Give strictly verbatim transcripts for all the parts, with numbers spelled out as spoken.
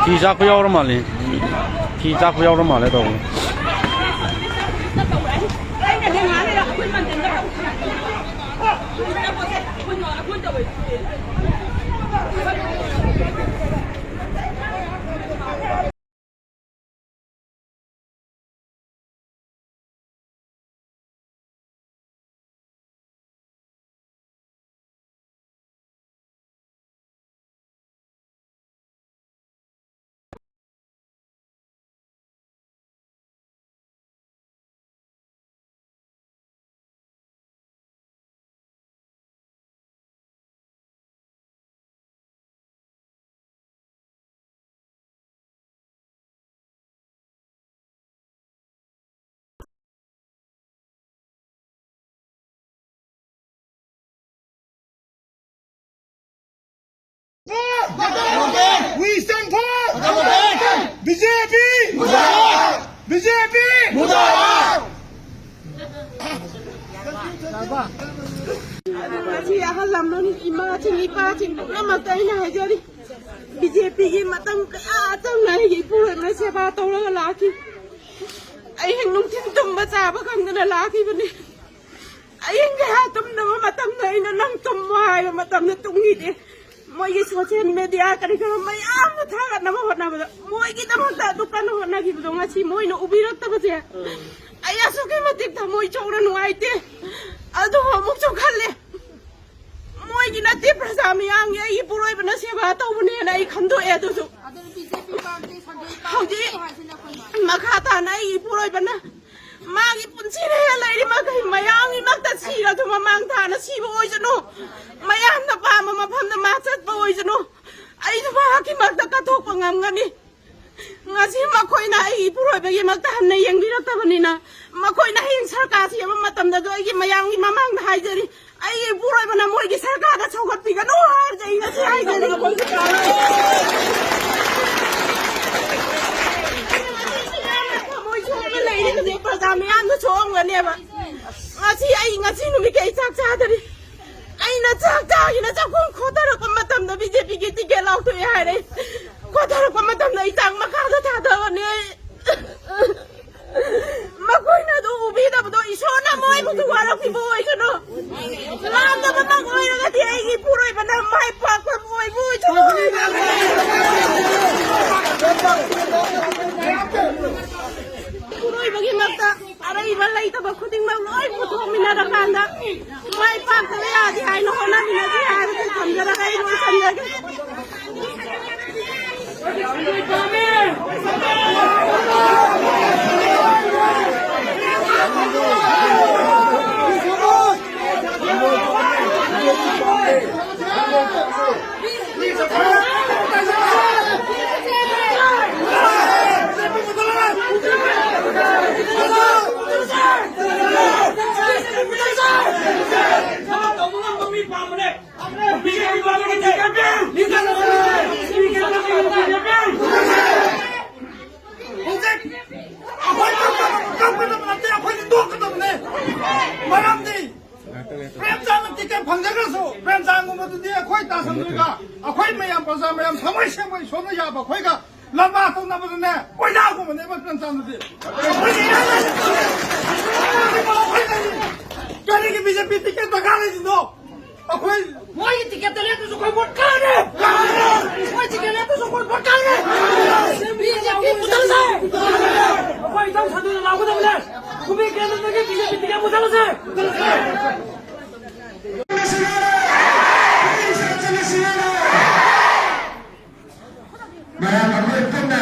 ꯐꯤ ꯆꯥꯛꯄ ꯌꯥꯎꯔ ꯃꯥꯜꯂꯦ꯫ ꯐꯤ ꯆꯥꯛꯄ ꯌꯥꯎꯔ ꯃꯥꯜꯂꯦ ꯇꯧꯕ꯫ We stand for B J P! B J P! ꯑꯗꯨ ꯉꯁꯤ ꯑꯍꯜ ꯂꯃꯟ, ꯏꯃꯥꯁꯤꯡ, ꯏꯄꯥꯁꯤꯡ ꯄꯨꯝꯅꯃꯛꯇ ꯑꯩꯅ ꯍꯥꯏꯖꯔꯤ, ꯕꯤ ꯖꯦ ꯄꯤꯒꯤ ꯃꯇꯝ ꯀꯌꯥ ꯆꯪꯅ ꯑꯩꯒꯤ ꯏꯄꯨꯔꯣꯏꯕꯅ ꯁꯦꯕꯥ ꯇꯧꯔꯒ ꯂꯥꯛꯈꯤ꯫ ꯑꯍꯤꯡ ꯅꯨꯡꯊꯤꯜ ꯇꯨꯝꯕ ꯆꯥꯕ ꯈꯪꯗꯅ ꯂꯥꯛꯈꯤꯕꯅꯤ꯫ ꯑꯍꯤꯡ ꯀꯌꯥ ꯇꯨꯝꯗꯕ ꯃꯇꯝꯗ ꯑꯩꯅ "ꯅꯪ ꯇꯨꯝꯃꯣ" ꯍꯥꯏꯕ ꯃꯇꯝꯗ ꯇꯨꯝꯈꯤꯗꯦ꯫ ꯃꯣꯏꯒꯤ ꯁꯣꯁꯤꯌꯦꯜ ꯃꯦꯗꯤꯌꯥ ꯀꯔꯤ ꯀꯔꯥ ꯃꯌꯥꯝꯅ ꯊꯥꯒꯠꯅꯕ ꯍꯣꯠꯅꯕꯗ, ꯃꯣꯏꯒꯤꯗꯃꯛꯇ ꯑꯗꯨ ꯀꯟꯅ ꯍꯣꯠꯅꯈꯤꯕꯗꯣ ꯉꯁꯤ ꯃꯣꯏꯅ ꯎꯕꯤꯔꯛꯇꯕꯁꯦ ꯑꯩ ꯑꯁꯨꯛꯀꯤ ꯃꯇꯤꯛ ꯊꯃꯣꯏ ꯁꯣꯛꯅ ꯅꯨꯡꯉꯥꯏꯇꯦ꯫ ꯑꯗꯨꯕꯨ ꯑꯃꯨꯛꯁꯨ ꯈꯜꯂꯦ, ꯃꯣꯏꯒꯤ ꯅꯠꯇꯦ, ꯄ꯭ꯔꯖꯥ ꯃꯤꯌꯥꯝꯒꯤ, ꯑꯩꯒꯤ ꯏꯄꯨꯔꯣꯏꯕꯅ ꯁꯦꯕꯥ ꯇꯧꯕꯅꯦꯅ ꯑꯩ ꯈꯟꯗꯣꯛꯑꯦ꯫ ꯑꯗꯨꯁꯨ ꯑꯗꯨꯅ ꯕꯤ ꯖꯦ ꯄꯤ ꯄꯥꯔꯇꯤ ꯁꯟꯗꯣꯛꯏ ꯄꯥꯝꯃꯤ ꯍꯧꯖꯤꯛ ꯍꯥꯏꯁꯤꯅ ꯑꯩꯈꯣꯏꯅ ꯃꯈꯥ ꯇꯥꯅ ꯑꯩꯒꯤ ꯏꯄꯨꯔꯣꯏꯕꯅ ꯃꯥꯒꯤ ꯄꯨꯟꯁꯤꯅ ꯍꯦꯛ ꯂꯩꯔꯤ ꯃꯈꯩ ꯃꯌꯥꯝꯒꯤꯃꯛꯇ ꯁꯤꯔꯁꯨ ꯃꯃꯥꯡ ꯊꯥꯅ ꯁꯤꯕ ꯑꯣꯏꯁꯅꯨ, ꯃꯌꯥꯝꯅ ꯄꯥꯝꯕ ꯃꯐꯝꯗ ꯃꯥ ꯆꯠꯄ ꯑꯣꯏꯁꯅꯨ, ꯑꯩꯁꯨ ꯃꯍꯥꯛꯀꯤꯃꯛꯇ ꯀꯠꯊꯣꯛꯄ ꯉꯝꯒꯅꯤ꯫ ꯉꯁꯤ ꯃꯈꯣꯏꯅ ꯑꯩꯒꯤ ꯏꯄꯨꯔꯣꯏꯕꯒꯤꯃꯛꯇ ꯍꯟꯅ ꯌꯦꯡꯕꯤꯔꯛꯇꯕꯅꯤꯅ, ꯃꯈꯣꯏꯅ ꯍꯌꯦꯡ ꯁꯔꯀꯥꯔ ꯁꯦꯝꯕ ꯃꯇꯝꯗꯁꯨ ꯑꯩꯒꯤ ꯃꯌꯥꯝꯒꯤ ꯃꯃꯥꯡꯗ ꯍꯥꯏꯖꯔꯤ, ꯑꯩꯒꯤ ꯏꯄꯨꯔꯣꯏꯕꯅ ꯃꯣꯏꯒꯤ ꯁꯔꯀꯥꯔꯗ ꯁꯧꯒꯠꯄꯤꯒꯅꯨ ꯍꯥꯏꯕꯁꯦ ꯑꯩ ꯉꯁꯤ ꯍꯥꯏꯖꯔꯤ꯫ ꯊꯃꯣꯏ ꯁꯣꯛꯅ ꯂꯩꯔꯤꯕꯁꯦ ꯄ꯭ꯔꯖꯥ ꯃꯤꯌꯥꯝꯗ ꯁꯣꯛꯑꯝꯒꯅꯦꯕ꯫ ꯉꯁꯤ ꯑꯩ, ꯉꯁꯤ ꯅꯨꯃꯤꯠꯀꯤ ꯑꯩ ꯆꯥꯛ ꯆꯥꯗꯔꯤ꯫ ꯑꯩꯅ ꯆꯥꯛ ꯆꯥꯒꯦꯅ ꯆꯥꯛꯈꯨꯝ ꯈꯣꯠꯊꯔꯛꯄ ꯃꯇꯝꯗ ꯕꯤ ꯖꯦ ꯄꯤꯒꯤ ꯇꯤꯀꯦꯠ ꯂꯥꯎꯊꯣꯛꯑꯦ ꯍꯥꯏꯔꯦ꯫ ꯄꯥꯊꯔꯛꯄ ꯃꯇꯝꯗ ꯑꯩ ꯇꯥꯡ ꯃꯈꯥꯗ ꯊꯥꯗꯕꯅꯦ꯫ ꯃꯈꯣꯏꯅ ꯑꯗꯨ ꯎꯕꯤꯗꯕꯗꯣ ꯏꯁꯣꯔꯅ ꯃꯣꯏꯕꯨꯁꯨ ꯋꯥꯔꯛꯄꯤꯕ ꯑꯣꯏꯁꯅꯨ꯫ ꯂꯥꯟꯗꯕꯃꯛ ꯑꯣꯏꯔꯒꯗꯤ ꯑꯩꯒꯤ ꯏꯄꯨꯔꯣꯏꯕꯅ ꯃꯥꯏ ꯄꯥꯛꯄ ꯑꯣꯏꯕ ꯑꯣꯏꯁꯅꯨ꯫ ꯏꯄꯨꯔꯣꯏꯕꯒꯤꯃꯛꯇ ꯑꯔꯩꯕ ꯂꯩꯇꯕ ꯈꯨꯗꯤꯡꯃꯛ ꯂꯣꯏ ꯄꯨꯊꯣꯛꯃꯤꯟꯅꯔꯀꯥꯟꯗ ꯃꯥꯏ ꯄꯥꯛꯇꯕ ꯌꯥꯗꯦ ꯍꯥꯏꯅ ꯍꯣꯠꯅꯃꯤꯟꯅꯁꯤ ꯍꯥꯏꯕꯁꯤ ꯊꯝꯖꯔꯒ ꯑꯩ ꯂꯣꯏꯁꯤꯟꯖꯒꯦ꯫ ꯍꯧꯖꯤꯛ ꯑꯩꯈꯣꯏ ꯀꯞꯀꯗꯕ, ꯀꯞꯀꯗꯕ ꯅꯠꯇꯦ, ꯑꯩꯈꯣꯏꯗꯤ ꯅꯣꯛꯀꯗꯕꯅꯦ꯫ ꯃꯔꯝꯗꯤ ꯄ꯭ꯔꯦꯝꯆꯥꯟꯗ ꯇꯤꯀꯦꯠ ꯐꯪꯖꯈ꯭ꯔꯁꯨ, ꯄ꯭ꯔꯦꯝꯆꯥꯟꯗꯒꯨꯝꯕꯗꯨꯗꯤ ꯑꯩꯈꯣꯏ ꯇꯥꯁꯟꯗꯣꯏꯒ, ꯑꯩꯈꯣꯏ ꯃꯌꯥꯝ, ꯄ꯭ꯔꯖꯥ ꯃꯌꯥꯝ ꯊꯃꯣꯏ ꯁꯦꯡꯕ ꯏꯁꯣꯔꯅ ꯌꯥꯕ ꯑꯩꯈꯣꯏꯒ ꯂꯝꯕꯥ ꯇꯧꯅꯕꯗꯅꯦ, ꯀꯣꯏꯂꯥꯒꯨꯝꯕꯅꯦꯕ ꯄ꯭ꯔꯦꯝꯆꯥꯟꯗꯨꯗꯤ꯫ ꯑꯩꯈꯣꯏꯗꯤ ꯏꯔꯥꯡ ꯂꯩꯇꯦ꯫ ꯀꯔꯤꯒꯤ ꯕꯤ ꯖꯦ ꯄꯤ ꯇꯤꯀꯦꯠ ꯗꯔꯀꯥꯔ ꯂꯩꯔꯤꯅꯣ? ꯑꯩꯈꯣꯏ ꯃꯣꯏꯒꯤ ꯇꯤꯀꯦꯠꯇ ꯂꯦꯞꯇ꯭ꯔꯁꯨ ꯑꯩꯈꯣꯏ ꯚꯣꯠ ꯀꯥꯔꯦ꯫ ꯃꯣꯏ ꯇꯤꯀꯦꯠ ꯂꯦꯞꯇ꯭ꯔꯁꯨ ꯑꯩꯈꯣꯏ ꯚꯣꯠ ꯀꯥꯔꯦ꯫ ꯕꯤ ꯖꯦ ꯄꯤ ꯄꯨꯁꯜꯂꯁꯦ꯫ ꯑꯩꯈꯣꯏ ꯏꯊꯧ ꯁꯟꯗꯣꯛꯅ ꯂꯥꯎꯒꯗꯕꯅꯦ꯫ ꯀꯨꯝꯕꯤ ꯀꯦꯟꯗ꯭ꯔꯗꯒꯤ ꯕꯤ ꯖꯦ ꯄꯤ ꯇꯤꯀꯦꯠ ꯄꯨꯁꯜꯂꯁꯦ꯫ ꯃꯌꯥꯝ ꯑꯩꯈꯣꯏ ꯄꯨꯟꯅ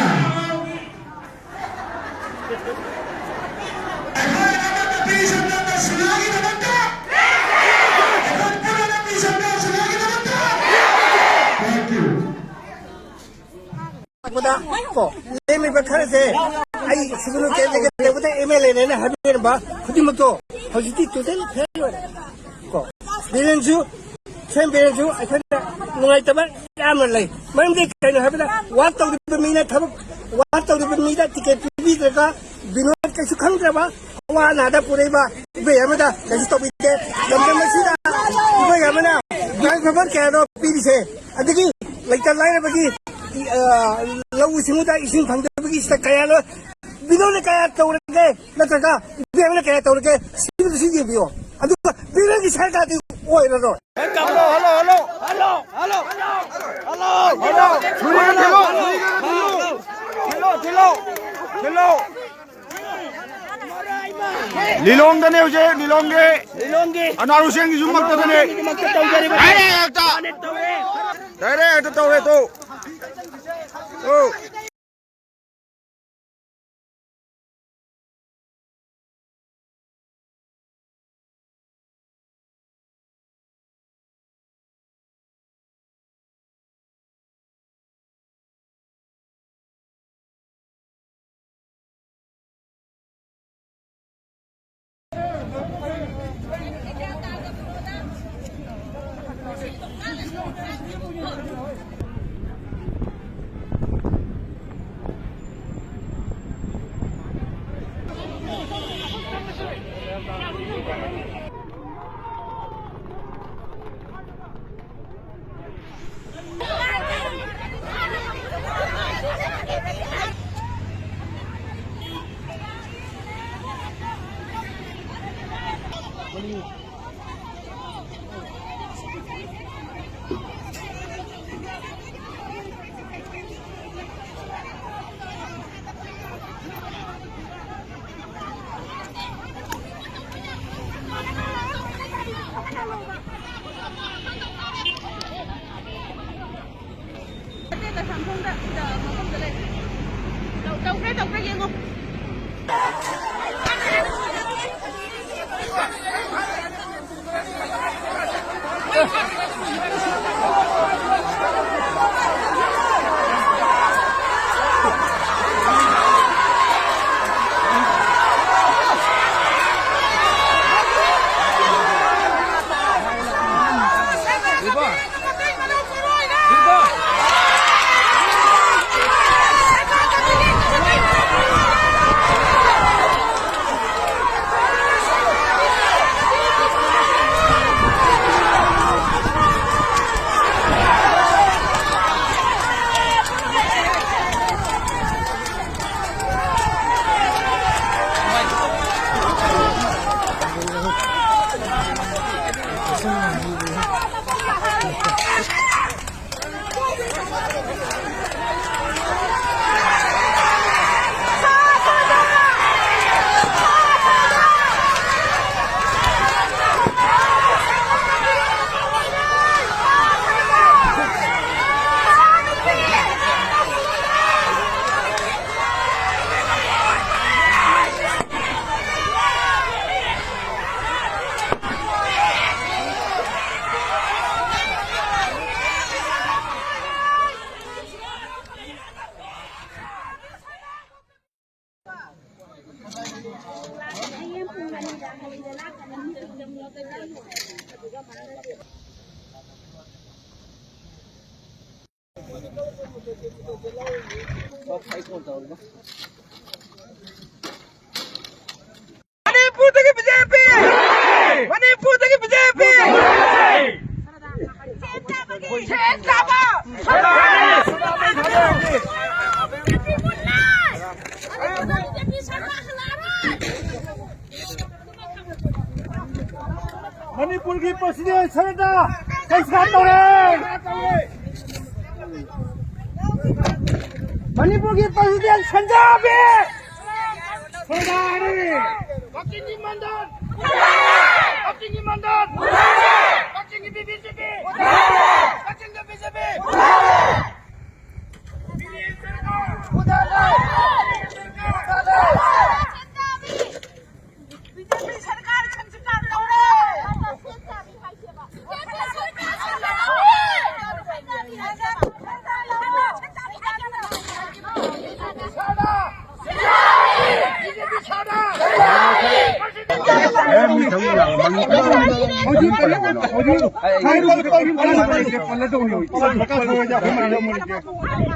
ꯑꯩꯈꯣꯏ ꯑꯃꯠꯇ ꯄꯤꯁꯟꯕ ꯁꯅꯥꯒꯤꯗꯃꯛꯇ, ꯑꯩꯈꯣꯏ ꯄꯨꯝꯅꯃꯛ ꯄꯤꯁꯟꯕ ꯁꯅꯥꯒꯤꯗꯃꯛꯇ꯫ Thank you. ꯂꯥꯛꯄꯗ ꯀꯣ, ꯂꯦꯝꯃꯤꯕ ꯈꯔꯁꯦ ꯑꯩ ꯁꯤꯒꯅꯦꯆꯔ ꯇꯧꯕꯗ ꯑꯦꯝ ꯑꯦꯜ ꯑꯦꯅꯦꯅ ꯍꯥꯏꯕꯤꯔꯝꯕ ꯈꯨꯗꯤꯡꯃꯛꯇꯣ ꯍꯧꯖꯤꯛꯇꯤ ꯇꯣꯇꯦꯜ ꯐꯦꯜ ꯑꯣꯏꯔꯦ꯫ ꯀꯣ, ꯕꯤꯔꯦꯟꯁꯨ, ꯁꯦꯝ ꯕꯤꯔꯦꯟꯁꯨ ꯑꯩꯈꯣꯏꯅ ꯅꯨꯡꯉꯥꯏꯇꯕ ꯌꯥꯝꯅ ꯂꯩ꯫ ꯃꯔꯝꯗꯤ ꯀꯩꯅꯣ ꯍꯥꯏꯕꯗ, ꯋꯥꯔꯛ ꯇꯧꯔꯤꯕ ꯃꯤꯅ ꯊꯕꯛ, ꯋꯥꯔꯛ ꯇꯧꯔꯤꯕ ꯃꯤꯗ ꯇꯤꯀꯦꯠ ꯄꯤꯕꯤꯗ꯭ꯔꯒ, ꯕꯤꯅꯣꯗ ꯀꯩꯁꯨ ꯈꯪꯗ꯭ꯔꯕ, ꯑꯋꯥ ꯑꯅꯥꯗ ꯄꯨꯔꯛꯏꯕ ꯏꯕꯦ ꯑꯃꯗ ꯀꯩꯁꯨ ꯇꯧꯕꯤꯗꯦ꯫ ꯂꯝꯗꯝ ꯑꯁꯤꯗ ꯏꯕꯦ ꯑꯃꯅ ꯒ꯭ꯔꯥꯟ ꯐꯦꯚꯔ ꯀꯌꯥꯅꯣ ꯄꯤꯔꯤꯁꯦ, ꯑꯗꯒꯤ ꯂꯩꯇ ꯂꯥꯏꯔꯕꯒꯤ ꯑ, ꯂꯧꯎ ꯁꯤꯡꯎꯗ ꯏꯁꯤꯡ ꯐꯪꯗꯕꯒꯤ ꯁꯤꯗ ꯀꯌꯥꯅꯣ, ꯕꯤꯅꯣꯏꯅ ꯀꯌꯥ ꯇꯧꯔꯒꯦ, ꯅꯠꯇ꯭ꯔꯒ ꯏꯕꯦꯝꯃꯅ ꯀꯌꯥ ꯇꯧꯔꯒꯦ, ꯁꯤꯕꯗꯨꯁꯨ ꯌꯦꯡꯕꯤꯌꯣ꯫ ꯑꯗꯨꯒ ꯕꯤꯅꯣꯏꯒꯤ ꯁꯔꯀꯥꯔꯗꯤ ꯑꯣꯏꯔꯔꯣꯏ꯫ ꯍꯜꯂꯣ, ꯍꯜꯂꯣ, ꯍꯜꯂꯣ꯫ ꯍꯜꯂꯣ, ꯍꯜꯂꯣ꯫ ꯍꯜꯂꯣ꯫ ꯊꯤꯜꯂꯣ, ꯊꯤꯜꯂꯣ, ꯊꯤꯜꯂꯣ꯫ ꯊꯤꯜꯂꯣ, ꯊꯤꯜꯂꯣ, ꯊꯤꯜꯂꯣ꯫ ꯂꯤꯂꯣꯡꯗꯅꯦ ꯍꯧꯖꯤꯛ, ꯂꯤꯂꯣꯡꯒꯤ꯫ ꯂꯤꯂꯣꯡꯒꯤ꯫ ꯑꯅꯥꯔꯨꯁꯦꯟꯒꯤ ꯌꯨꯝꯃꯛꯇꯗꯅꯦ꯫ ꯌꯨꯝꯃꯛꯇ ꯇꯧꯖꯔꯤꯕ꯫ ꯗꯥꯏꯔꯦꯛ ꯍꯦꯛꯇ꯫ ꯇꯧꯔꯦ꯫ ꯗꯥꯏꯔꯦꯛ ꯍꯦꯛꯇ ꯇꯧꯔꯦ ꯇꯨ꯫ ꯑꯣ꯫ ꯇꯧꯈ꯭ꯔꯦ, ꯇꯧꯈ꯭ꯔꯦ, ꯌꯦꯡꯉꯣ꯫ ꯃꯅꯤꯄꯨꯔꯗꯒꯤ ꯕꯤ ꯖꯦ ꯄꯤ! ꯃꯅꯤꯄꯨꯔꯗꯒꯤ ꯕꯤ ꯖꯦ ꯄꯤ! ꯁꯦꯟ ꯆꯥꯕ! ꯃꯅꯤꯄꯨꯔꯒꯤ ꯄ꯭ꯔꯁꯤꯗꯦꯟ ꯁꯔꯗꯥ ꯀꯩꯁꯥ ꯇꯧꯔꯦ꯫ ꯃꯅꯤꯄꯨꯔꯒꯤ ꯄ꯭ꯔꯁꯤꯗꯦꯟ ꯁꯟꯖꯥꯕꯤ ꯁꯔꯗꯥꯔꯤ꯫ ꯀꯛꯆꯤꯡꯒꯤ ꯃꯟꯗꯟ! ꯀꯛꯆꯤꯡꯒꯤ ꯃꯟꯗꯟ! ꯀꯛꯆꯤꯡꯒꯤ ꯕꯤ ꯖꯦ ꯄꯤ! ꯀꯛꯆꯤꯡꯒꯤ ꯕꯤ ꯖꯦ ꯄꯤ!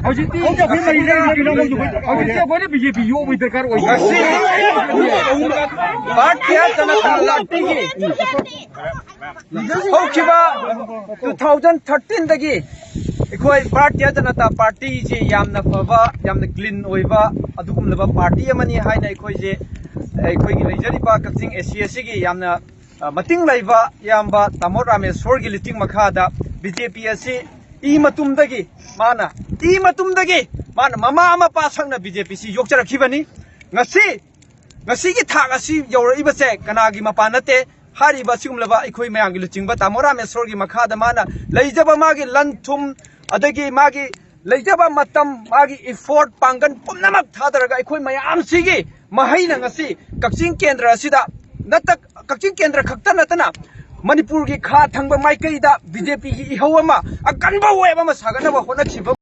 ꯍꯧꯖꯤꯛꯇꯤ ꯍꯧꯖꯤꯛꯇꯤ ꯑꯩꯈꯣꯏꯅ ꯕꯤ ꯖꯦ ꯄꯤ ꯌꯣꯛꯄꯒꯤ ꯗꯔꯀꯥꯔ ꯑꯣꯏ꯫ ꯉꯁꯤ ꯚꯥꯔꯇꯤꯌ ꯖꯅꯇꯥ ꯄꯥꯔꯇꯤꯒꯤ ꯍꯧꯈꯤꯕ ꯇꯨ ꯊꯥꯎꯖꯟ ꯊꯥꯔꯇꯤꯟꯗꯒꯤ ꯑꯩꯈꯣꯏ ꯚꯥꯔꯇꯤꯌ ꯖꯅꯇꯥ ꯄꯥꯔꯇꯤꯁꯤ ꯌꯥꯝꯅ ꯐꯕ, ꯌꯥꯝꯅ ꯀ꯭ꯂꯤꯟ ꯑꯣꯏꯕ ꯑꯗꯨꯒꯨꯝꯂꯕ ꯄꯥꯔꯇꯤ ꯑꯃꯅꯤ ꯍꯥꯏꯅ ꯑꯩꯈꯣꯏꯁꯦ, ꯑꯩꯈꯣꯏꯒꯤ ꯂꯩꯖꯔꯤꯕ ꯀꯛꯆꯤꯡ ꯑꯦ ꯁꯤ ꯑꯦꯁ ꯁꯤꯒꯤ ꯌꯥꯝꯅ, ꯑ, ꯃꯇꯤꯡ ꯂꯩꯕ ꯏꯌꯥꯝꯕ ꯇꯥꯃꯣ ꯔꯥꯃꯦꯁꯣꯔꯒꯤ ꯂꯨꯆꯤꯡ ꯃꯈꯥꯗ ꯕꯤ ꯖꯦ ꯄꯤ ꯑꯁꯤ ꯏ ꯃꯇꯨꯝꯗꯒꯤ ꯃꯥꯅ, ꯏ ꯃꯇꯨꯝꯗꯒꯤ ꯃꯥꯅ ꯃꯃꯥ ꯃꯄꯥ ꯁꯛꯅ ꯕꯤ ꯖꯦ ꯄꯤ ꯁꯤ ꯌꯣꯛꯆꯔꯛꯈꯤꯕꯅꯤ꯫ ꯉꯁꯤ, ꯉꯁꯤꯒꯤ ꯊꯥꯛ ꯑꯁꯤ ꯌꯧꯔꯛꯏꯕꯁꯦ ꯀꯅꯥꯒꯤ ꯃꯄꯥ ꯅꯠꯇꯦ꯫ ꯍꯥꯏꯔꯤꯕ ꯑꯁꯤꯒꯨꯝꯂꯕ ꯑꯩꯈꯣꯏ ꯃꯌꯥꯝꯒꯤ ꯂꯨꯆꯤꯡꯕ ꯇꯥꯃꯣ ꯔꯥꯃꯦꯁꯣꯔꯒꯤ ꯃꯈꯥꯗ ꯃꯥꯅ ꯂꯩꯖꯕ ꯃꯥꯒꯤ ꯂꯟ ꯊꯨꯝ, ꯑꯗꯒꯤ ꯃꯥꯒꯤ ꯂꯩꯖꯕ ꯃꯇꯝ, ꯃꯥꯒꯤ effort, ꯄꯥꯡꯒꯜ ꯄꯨꯝꯅꯃꯛ ꯊꯥꯗꯔꯒ ꯑꯩꯈꯣꯏ ꯃꯌꯥꯝꯁꯤꯒꯤ ꯃꯍꯩꯅ ꯉꯁꯤ ꯀꯛꯆꯤꯡ ꯀꯦꯟꯗ꯭ꯔ ꯑꯁꯤꯗ ꯅꯠꯇ-, ꯀꯛꯆꯤꯡ ꯀꯦꯟꯗ꯭ꯔ ꯈꯛꯇ ꯅꯠꯇꯅ ꯃꯅꯤꯄꯨꯔꯒꯤ ꯈꯥ ꯊꯪꯕ ꯃꯥꯏꯀꯩꯗ ꯕꯤ ꯖꯦ ꯄꯤꯒꯤ ꯏꯍꯧ ꯑꯃ, ꯑꯀꯟꯕ wave ꯑꯃ ꯁꯥꯒꯠꯅꯕ ꯍꯣꯠꯅꯈꯤꯕ